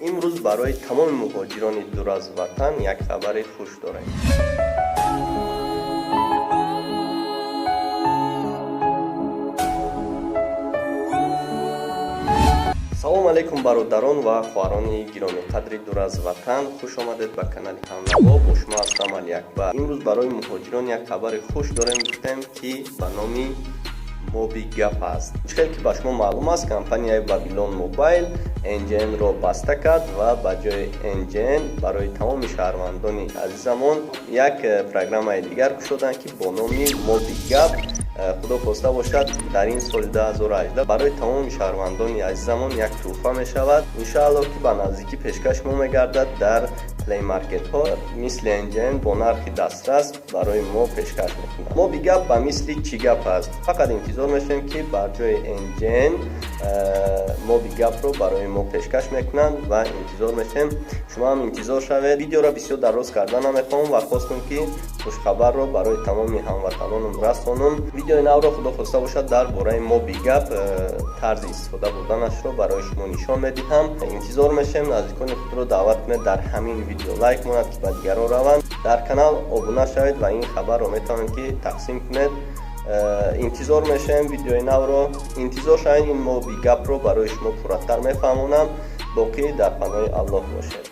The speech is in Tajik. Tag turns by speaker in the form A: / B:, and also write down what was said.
A: Имрӯз барои тамоми муҳоҷирони дур аз ватан як хабари хуш дорем. Салом алейкум, бародарон ва хоҳарони гиромиқадри дур аз ватан. Хуш омадед ба канали Ҳамнаво. Бо шумо ҳастам Алиакбар. Имрӯз барои муҳоҷирон як хабари хуш дорем, гуфтем, ки ба номи Моби Гап аст. Чӣ хел ки ба шумо маълум аст, компанияи Babylon Mobile NGN-ро баста кард ва ба ҷои NGN барои тамоми шаҳрвандони азизамон як программаи дигар кушоданд, ки бо номи Моби Гап. Худо хоста бошад, дар ин соли 2018 барои тамоми шаҳрвандони азизамон як тӯҳфа мешавад. Иншоалло, ки ба наздикӣ пешкаш мо мегардад дар Play Маркетҳо, мисли NGN бо нархи дастрас барои мо пешкаш мекунад. Моби Гап ба мисли Чӣ гап аст, фақат интизор мешавем, ки бар ҷои NGN Моби Гапро барои мо пешкаш мекунанд ва интизор мешавем, шумо ҳам интизор шавед. Видеоро бисёр дароз карда намехоҳам ва хостам, ки хушхабарро барои тамоми ҳамватанонам расонам. Видеои навро, худо хоста бошад, дар бораи Моби Гап, тарзи истифода бурданашро барои шумо нишон медиҳам. Интизор мешавем. Наздикони худро даъват кунед, дар ҳамин видео лайк монад, ки ба дигарон раванд, дар канал обуна шавед ва ин хабарро метавонед, ки тақсим кунед. Интизор мешавем видеои навро, интизор шавед, ин Моби Гапро барои шумо пурратар мефаҳмонам. Боқӣ дар паноҳи Аллоҳ бошед.